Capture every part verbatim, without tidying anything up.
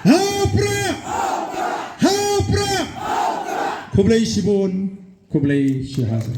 Ha u Prah! Ha u Prah! Khublei shibun, khublei shihajar.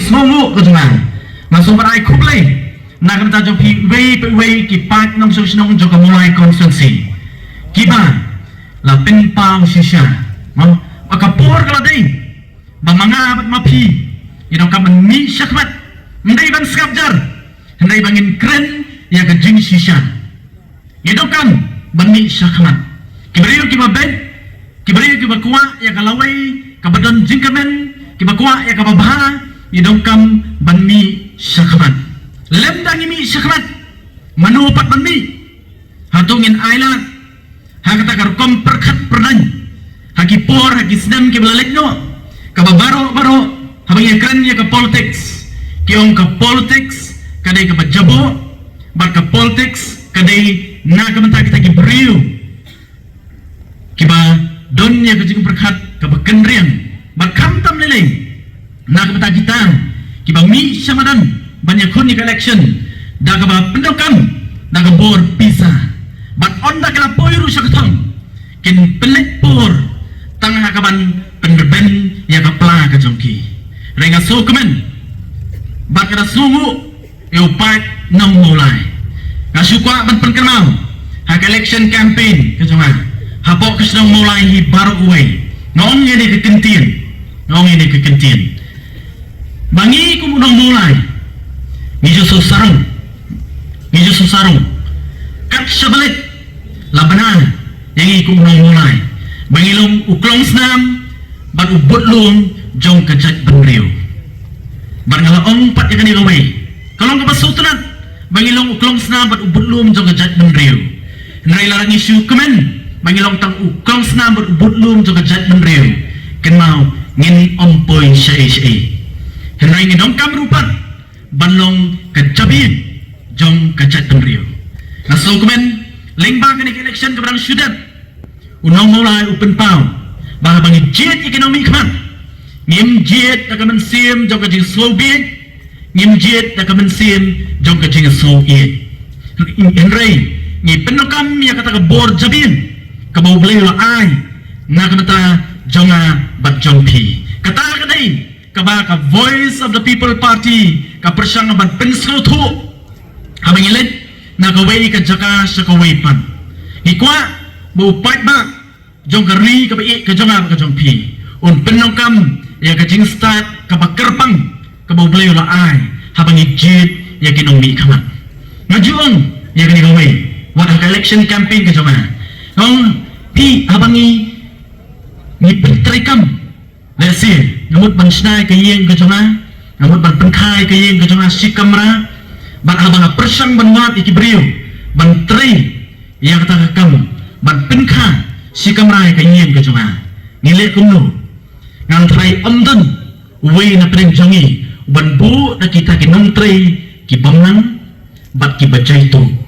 Sngewbha ka jong nga, nga sngewbha ai khublei na ka bynta jong phi uwei pa uwei ki paid nongshong shnong jong ka Mawlai constituency kiba la pynpaw shisha. Mo, ka por ka la dei ba ma nga bad ma phi ngi donkam ban mih shakhmat, ym dei ban sngap jar, hynrei ba ngin kren ïa ka jingshisha. Ngi donkam ban mih shakhmat. Ki briew kiba beit, ki briew kiba kwah ïa ka lawei kaba don jingkyrmen, kiba kwah ïa kaba bha, ngi donkam ban mih shakhmat. Lymda ngi mih shakhmat, mano pat ban mih? Hato ngin ailad ha kata ka rukom pyrkhat pyrdaiñ ha ki por, ha ki snem kiba la leit noh, kaba baroh baroh haba ngi kren ïa ka politics ki ong ka politics ka dei kaba jaboh, bad ka politics ka dei na ka bynta kita ki briew kiba don ïa ka jingpyrkhat kaba kynriang, bad khamtam lei lei na ka bynta kita kiba mih sha madan ban ïakhun ïa ka election da kaba pyndonkam da ka bor pisa, bad ynda ki la poi ruh sha ka thong kin pynleit por tang ha kaban pynrben ïa ka pla ka jong ki. Hynrei nga sngewkmen bad nga da sngewnguh ïa u paid nong Mawlai. Nga shu kwah ban pynkynmaw ha ka election campaign ka jong nga hapoh ka shnong Mawlai hi baroh kawei, nga ong ïa kane ka kyntien, nga ong ïa kane ka kyntien ba ngi kum u nong Mawlai ngi ju sngewsarong, ngi ju sngewsarong kat shaba leit la bna ïa ngi kum u nong Mawlai ba ngi long u klongsnam bad u budlum jong ka jaitbynriew. Bad nga la ong pat ïa kane kawei, ka long kaba sngewtynnat ba ngi long u klongsnam bad u budlum jong ka jaitbynriew. Hynrei lada ngi shu kmen ba ngi long tang u klongsnam bad u budlum jong ka jaitbynriew, kynmaw ngin ym poi shaei shaei. Hynrei ngi donkam ruh pat ban long ka jabieng jong ka jaitbynriew. Nga sngewkmen lyngba kane ka election kaba dang shu dep, u nong Mawlai u pynpaw ba haba ngi jied ïa ki nongmihkhmat, ngim jied da ka mynsiem jong ka jingsngewbieit, ngim jied da ka mynsiem jong ka jingsngewïeit. Hynrei ngi pyndonkam ïa kata ka bor jabieng kaba U Blei u la ai na ka bynta jong nga bad jong phi. Kata ka dei kaba ka Voice of the People Party ka pyrshang ban pynsngewthuh haba ngi leit na kawei ka jaka sha kawei pat. Ngi kwah ba u paidbah jong ka ri kaba ïeit ka jong nga bad ka jong phi un pyndonkam ïa ka jingstad kaba kyrpang kaba U Blei u la ai haba ngi jied ïa ki nongmihkhmat. Nga ju ong ïa kane kawei wat ha ka election campaign ka jong nga, nga ong phi, haba ngi, ngi pyntreikam, lehse nga mut ban shna ïa ka ïing ka jong nga, nga mut ban pynkha ïa ka ïing ka jong nga shi kamra. Bad haba nga pyrshang ban wad ïa ki briew ban trei ïa kata ka kam ban pynkha shi kamra ïa ka ïing ka jong nga, ngi leh kumno? Ngan tharai ym don uwei na pdeng jong ngi uban buh da kita ki nongtrei ki bym nang bad ki ba jaituh.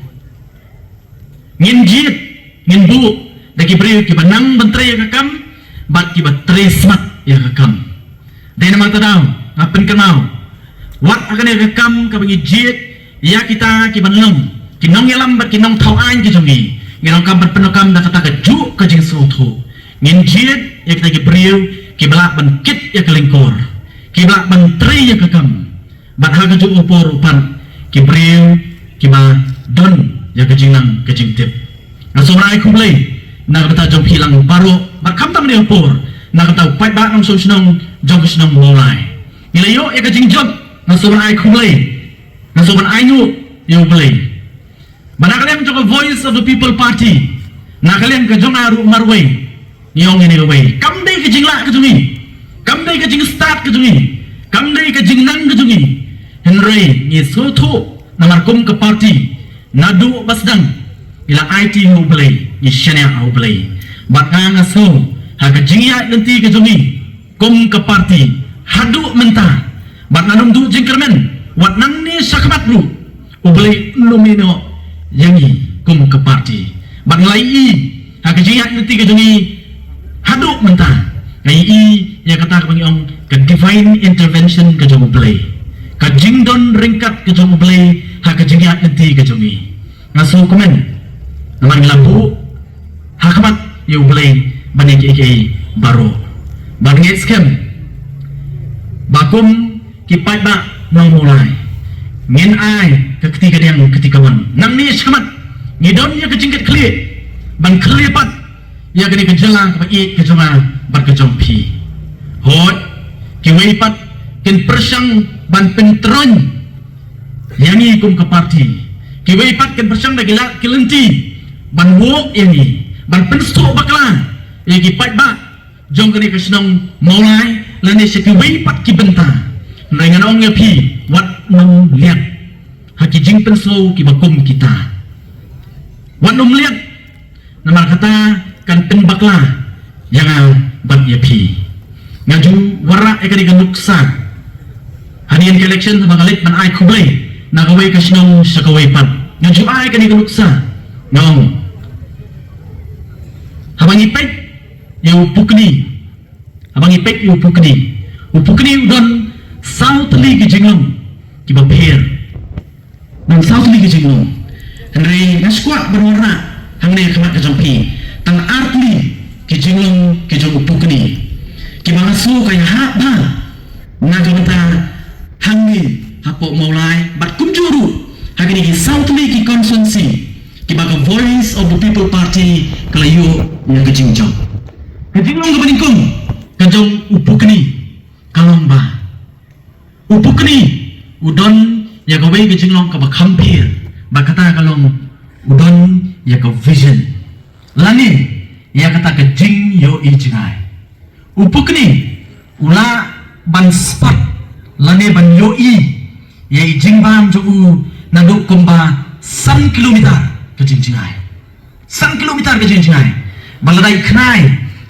Ngin jied, ngin buh da ki briew ki ba nang ban trei ïa ka kam bad ki ba trei smat ïa ka kam. Dei namar kata daw nga pynkynmaw, wat ha kane ka kam kaba ngi jied ïa kita ki ban long ki nongïalam bad ki nongthaw aiñ ki jong ngi, ngi donkam ban pyndonkam da kata kajuh ka jingsngewthuh. Ngin jied ïa kita ki briew ki ba lah ban kit ïa ka lyngkor, ki ba lah ban trei ïa ka kam. Bad ha kajuh ka por ruh pat ki briew ki ba don ïa ka jingnang ka jingtip. Nga sngewbha ai khublei na ka bynta jong phi lang baroh bad khamtam ha kane ka por na ka bynta u paidbah nongshong shnong jong ka shnong Mawlai. Ngi la ïoh ïa ka jingjop, nga sngewbha ai khublei, nga sngewbha ai nguh ïa U Blei. Ba na ka liang jong ka Voice of the People Party, na ka liang ka jong nga ruh marwei, ngi ong ïa kane kawei, kam dei ka jinglah ka jong ngi, kam dei ka jingstad ka jong ngi, kam dei ka jingnang ka jong ngi. Hynrei ngi sngewthuh namar kum ka party naduh ba sdang ngi la aiti ha U Blei, ngi shaniah ha U Blei. Bad nga, nga sngew ha ka jingïaid lynti ka jong ngi kum ka party haduh mynta, bad ngan ym duh jingkyrmen wat nangne shakhmat ruh U Blei un ym ïehnoh ïa ngi kum ka party. Bad nga la ïohi ha ka jingïaid lynti ka jong ngi haduh mynta, nga ïohi ïa kata kaba ngi ong ka divine intervention ka jong U Blei, ka jingdon ryngkat ka jong U Blei ha ka jingïaid lynti ka jong ngi. Nga sngewkmen namar ngi la buh ha khmat ïa U Blei ban ïa kiei kiei baroh. Bad ngi skhem ba kum ki paidbah nong Mawlai ngin ai ka kti kadiang kti kamon. Nangne shakhmat ngi don ïa ka jingkitkhlieh ban khlieh pat ïa kane ka jylla kaba ïeit ka jong nga bad ka jong phi. Hooid, kiwei pat kin pyrshang ban pyntroiñ ïa ngi kum ka party. Kiwei pat kin pyrshang da ki lad ki lynti ban wok ïa ngi, ban pynsngewbakla ïa ki paidbah jong kane ka shnong Mawlai lane sha kiwei pat ki bynta. Hynrei ngan ong ïa phi, wat nym liat ha ki jingpynsngew kiba kum kita. Wat nym liat, namar kata kan pynbakla ïa nga bad ïa phi. Nga ju wanrah ïa kane ka nuksa hadien ka election haba nga leit ban ai khublei na kawei ka shnong sha kawei pat. Nga ju ai ïa kane ka nuksa, nga ong, haba ngi peit ïa u Pukni, haba ngi peit ïa u Pukni, u Pukni u don saw tylli ki jinglong kiba pher. Don saw tylli ki jinglong. Hynrei nga sngewkwah ban wanrah hangne ha khmat ka jong phi tang ar tylli ki jinglong ki jong u Pukni kiba nga sngew ka ïahap bha na ka bynta hangne hapoh Mawlai bad kumjuh ruh ha kine ki saw tylli ki constituency kiba ka Voice of the People Party ka la ïoh ïa ka jingjop. Ka jinglong kaba nyngkong ka jong u Pukni ka long ba u Pukni u don ïa kawei ka jinglong kaba kham pher, ba kata ka long u don ïa ka vision lane ïa kata ka jingïohi jngai. U Pukni u lah ban spot lane ban ïohi ïa i jingbam jong u naduh kumba san kilometer ka jingjngai. San kilometer ka jingjngai. Ba lada i khnai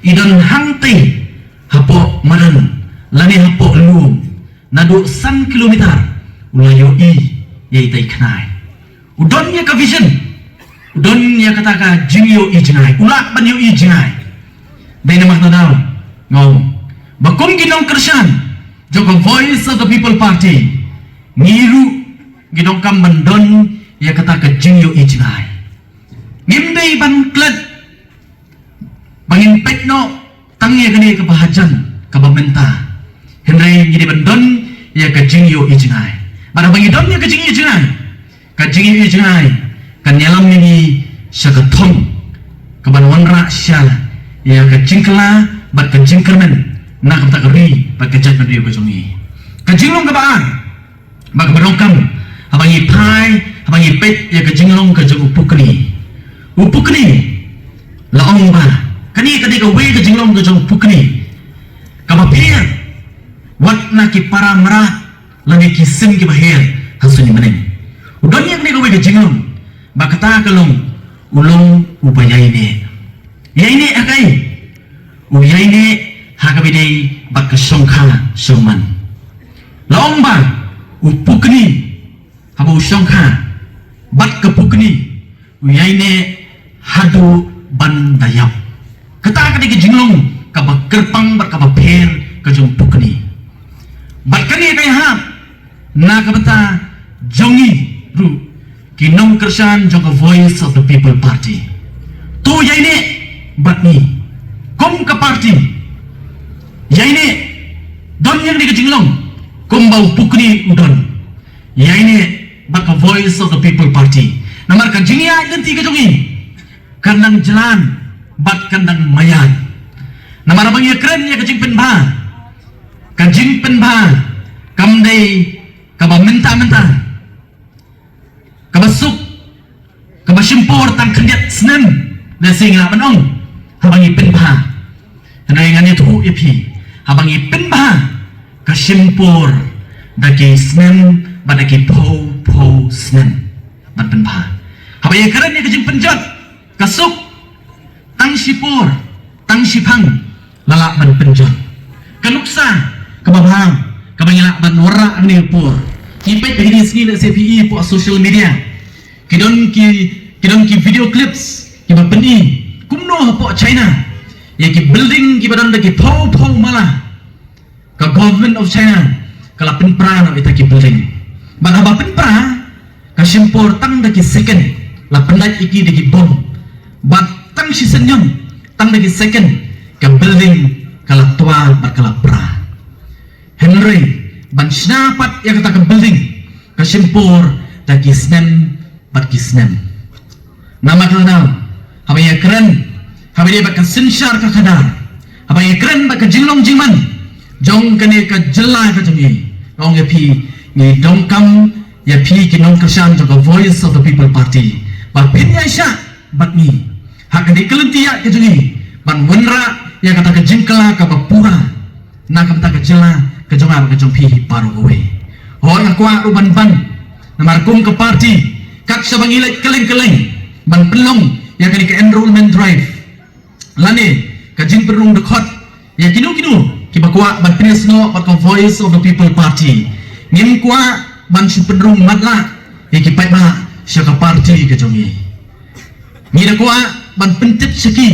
i don hangtei hapoh madan lane hapoh lum, naduh san kilometer u la ïohi ïa ita i khnai. U don ïa ka vision, u don ïa kata ka jingïohi jngai, u lah ban ïohi jngai. Dei namar kata daw nga ong ba kum ki nongkyrshan jong ka Voice of the People Party, ngi ruh ngi donkam ban don ïa kata ka jingïohi jngai. Ngim dei ban klet ba ngin peit noh tang ïa kane kaba hajan kaba mynta, hynrei ngi dei ban don ïa ka jingïohi jngai. Bad haba ngi don ïa ka jingïohi jngai, ka jingïohi jngai kan ïalam ïa ngi sha ka thong kaban wanrah sha ïa ka jingkylla bad ka jingkyrmen na ka bynta ka ri bad ka jaitbynriew ka jong ngi. Ka jinglong kaba ar, ba kaba donkam haba ngi phai, haba ngi peit ïa ka jinglong ka jong u Pukni. U Pukni, la ong ba kane ka dei kawei ka jinglong ka jong u Pukni kaba pher wat na ki para mrad lane ki sim kiba her ha suiñ bneng. U don ïa kane kawei ka jinglong ba kata ka long, u long uba ïaineh. Ïaineh ha kaei? U ïaineh ha kaba ïadei bad ka shongkha shongman. La ong ba u Pukni haba u shongkha bad ka Pukni, u ïaineh haduh ban da ïap. Kata ka dei ka jinglong kaba kyrpang bad kaba pher ka jong u Pukni. Bad kane ka ïahap na ka bynta jong ngi ruh ki nongkyrshan jong ka Voice of the People Party. To ïaineh bad ngi kum ka party. Ïaineh, don ïa kane ka jinglong kumba u Pukni u don. Ïaineh bad ka Voice of the People Party. Namar ka jingïaid lynti ka jong ngi kan dang jlan bad kan dang maian. Namar haba ngi ïakren ïa ka jingpynbha, ka jingpynbha kam dei kaba mynta mynta, kaba suk, kaba shim por tang khyndiat snem, lehse ngi lah ban ong, haba ngi pynbha. Hynrei ngan ïathuh ïa phi, haba ngi pynbha ka shim por da ki snem bad da ki phew phew snem ban pynbha. Haba ïakren ïa ka jingpynjot, ka suk, tang shipor, tang shiphang la lah ban pynjot. Ka nuksa kaba bha kaba ngi lah ban wanrah ha kane ka por, ngi peit ha kine ki sngi, lehse phi i hapoh social media, ki don ki, ki don ki video clips kiba pyni kumno hapoh China ïa ki building kiba don da ki phew phew mala. Ka Government of China ka la pynpra noh ïa kita ki building. Bad haba pynpra, ka shim por tang da ki second La pyndait ïa ki da ki bom. Bad tang shisien ñion, tang da ki second, ka building ka la twa bad ka la pra. Hynrei ban shna pat ïa kata ka building ka shim por da ki snem bad ki snem. Namar kata, haba ïakren, haba ïadei bad ka synshar ka khadar, haba ïakren bad ka jinglong jingman jong kane ka jylla ka jong ngi, nga ong ïa phi, ngi donkam ïa phi ki nongkyrshan jong ka Voice of the People Party ba phin ïaishah bad ngi ha kane ka lynti ïaid ka jong ngi ban wanrah ïa kata ka jingkylla kaba pura na ka bynta ka jylla ka jong nga bad ka jong phi baroh kawei. Hooid, nga kwah ruh ban ban, namar kum ka party, kat shaba ngi leit kylleng kylleng ban pynlong ïa kane ka enrollment drive lane ka jingpynrung dkhot ïa kino kino kiba kwah ban pynïasnoh bad ka Voice of the People Party, ngim kwah ban shu pynrung matlah ïa ki paidbah sha ka party ka jong ngi. Ngi da kwah ban pyntip sha ki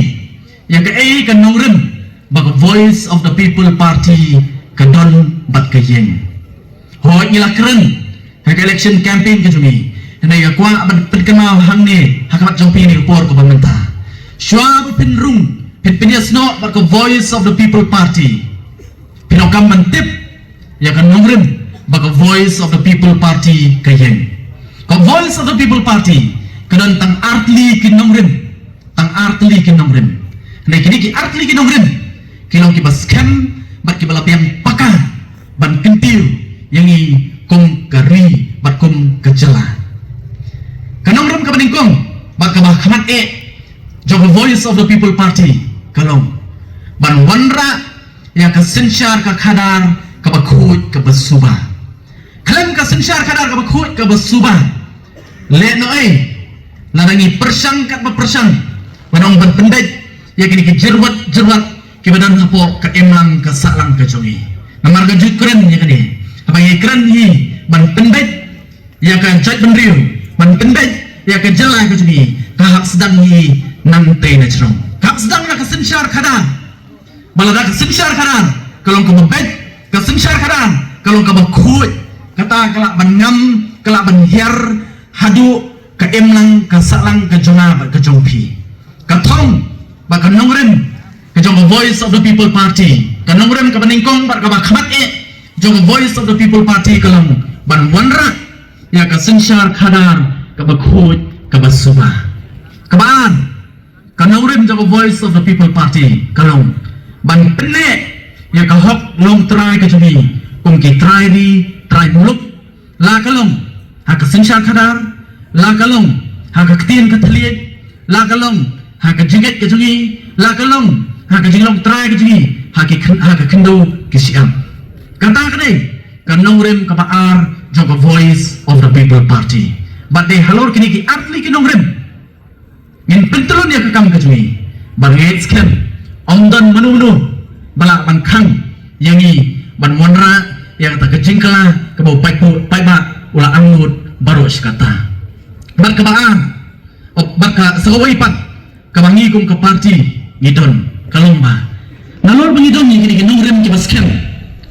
ïa kaei ka nongrim ba ka Voice of the People Party ka don bad ka ïeng. Hooid, ngi la kren ha ka election campaign ka jong ngi, hynrei nga kwah ban pynkynmaw hangne ha khmat jong phi ha kane ka por kaba mynta. Shuwa ba phin rung, phin pynïasnoh bad ka Voice of the People Party, phi donkam ban tip ïa ka nongrim ba ka Voice of the People Party ka ïeng. Ka Voice of the People Party ka don tang artylli ki nongrim, tang artylli ki nongrim. Hynrei kine ki artylli ki nongrim ki long kiba skhem bad kiba la biang paka ban kyntiew ïa ngi kum ka ri bad kum ka jylla. Ka nongrim kaba nyngkong bad kaba khmat eh jong ka Voice of the People Party ka long ban wanrah ïa ka synshar ka khadar kaba khuid kaba suba. Khlem ka synshar khadar kaba khuid kaba suba, lehnohei lada ngi pyrshang katba pyrshang ban ong ban pyndait ïa kine ki jyrwat jyrwat kiba don hapoh ka imlang ka sahlang ka jong ngi. Namar ka ju kren ïa kane, haba ngi kren hi ban pyndait ïa ka jaitbynriew, ban pyndait ïa ka jylla ka jong ngi, ka hap sdang hi nangtei na jrong. Ka hap sdang na ka synshar khadar. Ba lada ka synshar khadar ka long kaba beit, ka synshar khadar ka long kaba khuid, kata ka lah ban ngam, ka lah ban hiar haduh ka imlang ka sahlang ka jong nga bad ka jong phi. Ka thong bad ka nongrim ka jong ka Voice of the People Party, ka nongrim kaba nyngkong bad kaba khmat eh jong ka Voice of the People Party ka long ban wanrah ïa ka synshar khadar kaba khuid kaba suba. Kaba ar, ka nongrim jong ka Voice of the People Party ka long ban pynneh ïa ka hok longtrai ka jong ngi kum ki trai ri trai muluk, la ka long ha ka synshar khadar, la ka long ha ka ktien ka thylliej, la ka long ha ka jingngeit ka jong ngi, la ka long ha ka jinglong trai ka jong ngi ha ki khyn-, ha ka khyndew ki shyiap. Kata ka dei ka nongrim kaba ar jong ka Voice of the People Party. Bad dei halor kine ki artylli ki nongrim ngin pyntylun ïa ka kam ka jong ngi. Bad nga ngeit skhem ym don mano mano ba lah ban khang ïa ngi ban wanrah ïa kata ka jingkylla kaba u paidbah, paidbah u la angnud baroh shi katta. Bad kaba ar, bad ka sa kawei pat kaba ngi kum ka party ngi don ka long ba nalor ba ngi don ïa kine ki nongrim kiba skhem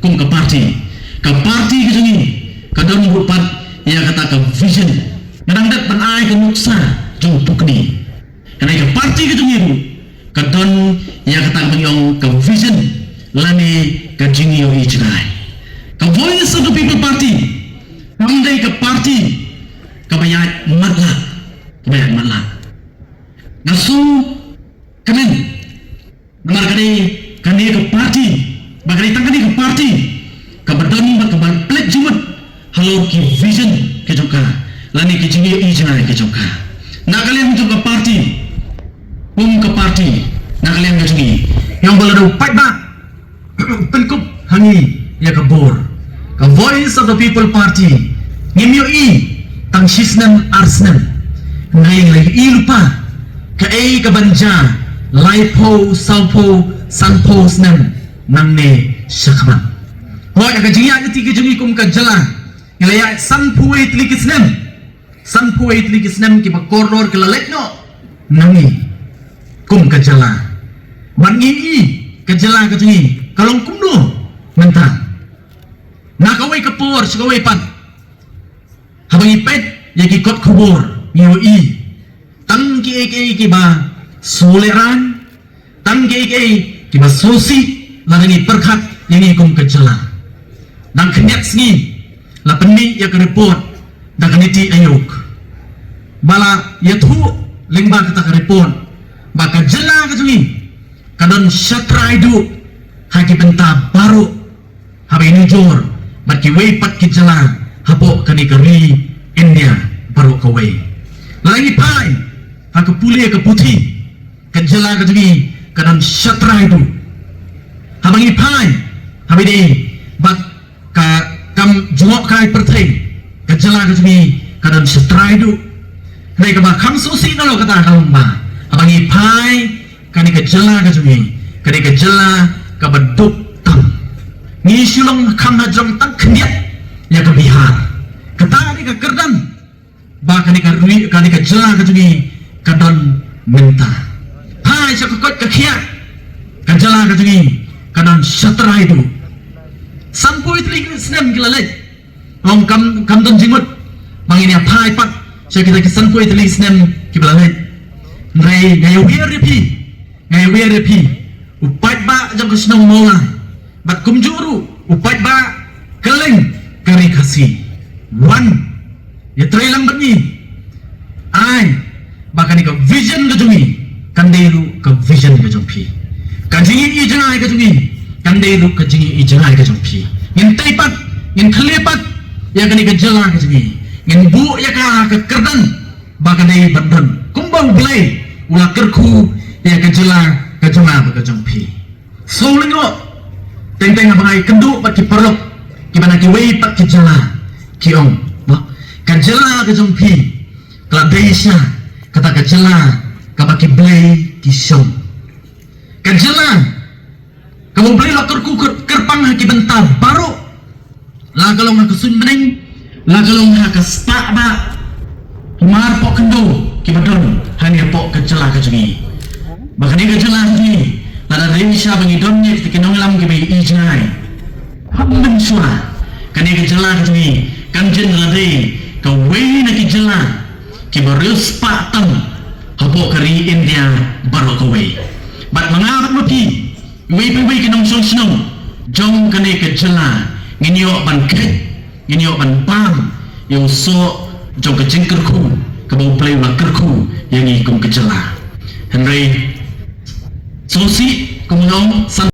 kum ka party, ka party ka jong ngi ka don ruh pat ïa kata ka vision. Nga dang dep ban ai ka nuksa jong u pukni. Hynrei ka party ka jong ngi ruh ka don ïa kata kaba ngi ong ka vision lane ka jingïohi jngai. Ka Voice of the People Party kam dei ka party kaba ïaid matlah, kaba ïaid matlah. Nga sngewkmen namar ka dei kane ka party, ba ka dei tang kane ka party kaba don bad kaba pynleit jingmut halor ki vision ki jong ka lane ki jingïohi jngai ki jong ka. Na ka liang jong ka party, kum ka party, na ka liang ka jong ngi, ïa ba la dei u paidbah pynkup ha ngi ïa ka bor. Ka Voice of the People Party ngim ïohi tang shi snem ar snem, hynrei ngi la ïohi lypa kaei kaban jia laiphew, sawphew, sanphew snem nangne shakhmat. Hooid, ha ka jingïaid lynti ka jong ngi kum ka jylla ngi la ïaid sanphew wei tylli ki snem. Sanphew wei tylli ki snem kiba kordor ki la leit noh na ngi kum ka jylla. Bad ngi i ka jylla ka jong ngi ka long kumno mynta. Na kawei ka por sha kawei pat, haba ngi peit ïa ki kot khubor ngi ïohi Tang kiei kiei kiba sngewlehrain, tang kiei kiei kiba sngewsih, lada ngi pyrkhat ïa ngi kum ka jylla. Dang khyndiat sngi la pynmih ïa ka report da ka NITI Aayog, ba la ïathuh lyngba kata ka report ba ka jylla ka jong ngi ka don sha trai duh ha ki bynta baroh, haba nujor bad kiwei pat ki jylla hapoh kane ka ri India baroh kawei. Lada ngi phai ha ka pule ka puthi, ka jylla ka jong ngi ka don sha trai duh. Haba ngi phai, haba dei bad ka kam jngohkai pyrthei, ka jylla ka jong ngi ka don sha trai duh. Hynrei kaba kham sngewsih na lo kata ka long ba haba ngi phai, kane ka jylla ka jong ngi ka dei ka jylla kaba duk tam. Ngi shu long kham hajrong tang khyndiat ïa ka Bihar. Kata ka dei ka kyrdan ba kane ka ri, kane ka jylla ka jong ngi ka don mynta. Phai sha ka koit ka khiah, ka jylla ka jong ngi ka don sha trai duh. Sanphew tylli ki snem ki la leit. Ong kam, kam don jingmut ba ngin ïa phai pat sha kita ki sanphew tylli ki snem kiba la leit. Hynrei nga ïawer ïa phi, nga ïawer ïa phi, u paidbah jong ka shnong Mawlai bad kumjuh ruh u paidbah kylleng ka ri Khasi, wan ïatrei lang bad ngi. Ai ba kane ka vision ka jong ngi kan dei ruh ka vision ka jong phi. Ka jingïohi jngai ka jong ngi kan dei ruh ka jingïohi jngai ka jong phi. Ngin tei pat, ngin khlieh pat ïa kane ka jylla ka jong ngi. Ngin buh ïa ka ha ka kyrdan ba ka dei ban don kumba U Blei u la kyrkhu ïa ka jylla ka jong nga bad ka jong phi. Sngewlyngngoh teng teng haba nga ïakynduh bad ki paralok kiba na kiwei pat ki jylla, ki ong ba ka jylla ka jong phi ka la dei sha kata ka jylla kaba ki blei ki shong. Ka jylla kaba U Blei la kyrkhu kyr-, kyrpang ha ki bynta baroh, la ka long ha ka suiñ bneng, la ka long ha ka spah bah, ki mar poh khyndew kiba don hangne hapoh ka jylla ka jong ngi. Ba kane ka jylla ka jong ngi lada dei shisha ba ngi don ïa kita ki nongïalam kiba ïohi jngai, ha mynshuwa kane ka jylla ka jong ngi kan jin la dei kawei na ki jylla kiba riewspah tam hapoh ka ri India baroh kawei. Bad ma nga bad ma phi, iwei pa iwei ki nongshong shnong jong kane ka jylla, ngin ïoh ban kheit, ngin ïoh ban bam ïa u soh jong ka jingkyrkhu kaba U Blei u la kyrkhu ïa ngi kum ka jylla. Hynrei sngewsih, kum nga ong, san